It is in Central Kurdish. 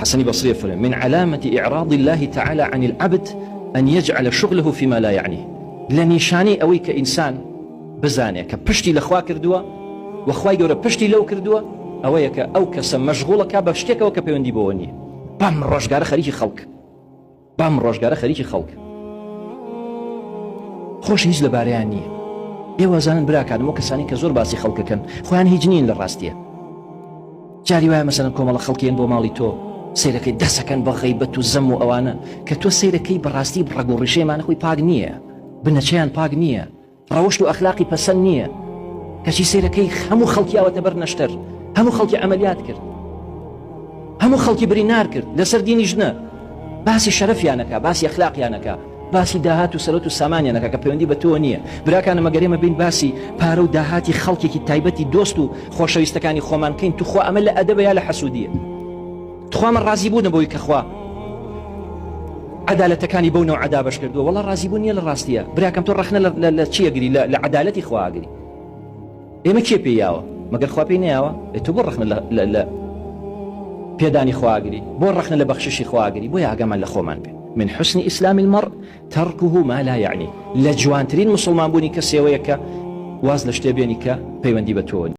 حەسەنی بەسری ئەفەرموێ، من علامة اعراض اللە تعالی عن العبد ان یجعل شغله فیما لا یعنیه، لە نیشانەی ئەوەی کە ئینسان بزانێ کە پشتی لە خوا کردووە و خوای گەورە پشتی لەو کردووە ئەوەیە کە ئەو کەسە مەشغوڵە کا بە شتێکەوە کە پەیوەندی بەوە نییە بەم ڕۆژگارە خەریکی خەڵک بەم ڕۆژگارە خەریکی خەڵک خۆش هیچ لەبارەیان نییە. ئێوە زانن براکانم ئەو کەسانی کە زۆر باسی خەڵکەکەن خۆیان هیچ نین لە ڕاستیە. جاری وایە مەسەلەن کۆمەڵە خەڵکی یەن بۆ ماڵی تۆ سەیرەکەی دەسەکەن بە غەیبەت و زەم و ئەوانە کە تۆ سەیرەکەی بەڕاستی ڕەگ و ڕیشەیمانە خۆی پاک نییە بنەچەیان پاک نییە ڕەوشت و ئەخلاقی پەسەند نییە کەچی سەیرەکەی هەموو خەڵکی ئاوەتە بەر نەشتەر هەموو خەڵکی عەمەلیات کرد هەموو خەڵکی برینار کرد لەسەر دینی ژنە باسی شەرەفیانەکە باسی ئەخلاقیانەکە باسی داهات و سەرەت و سامانیانەکە کە پەیوەندی بە تۆوە نییە براکانم ئەگەر ئێمە بێین باسی پارە و داهاتی خەڵکێکی تایبەتی دۆست و خۆشەویستەکانی خۆمان بکەین توخوا ئەمە لە ئەدەبە یا لە حەسوودیە تخوا من ڕازی بوونە بۆی کە خوا عەدالەتەکانی بەو نەوعە دابەش کردووە وەڵا ڕازی بوون نییە لە ڕاستیە براکەم تۆ ڕەخنە لە چی ئەگری لە عەدالەتی خوا ئەگری ئێمە کێ پێی یاوە؟ مەگەر خوا پێی نەیاوە؟ ئێ تۆ بۆ ڕەخنە لە لە لە پێدانی خوا ئەگری؟ بۆ ڕەخنە لە بەخششی خوا ئەگری؟ بۆیە ئاگامان لە خۆمان بێ. من حسن اسلام المرء ترکه ما لا یعنیه، لە جوانترین موسڵمان بوونی کەسێوەیە کە واز لە شتێ بێنی کە پەیوەندی بە تۆوە نیە.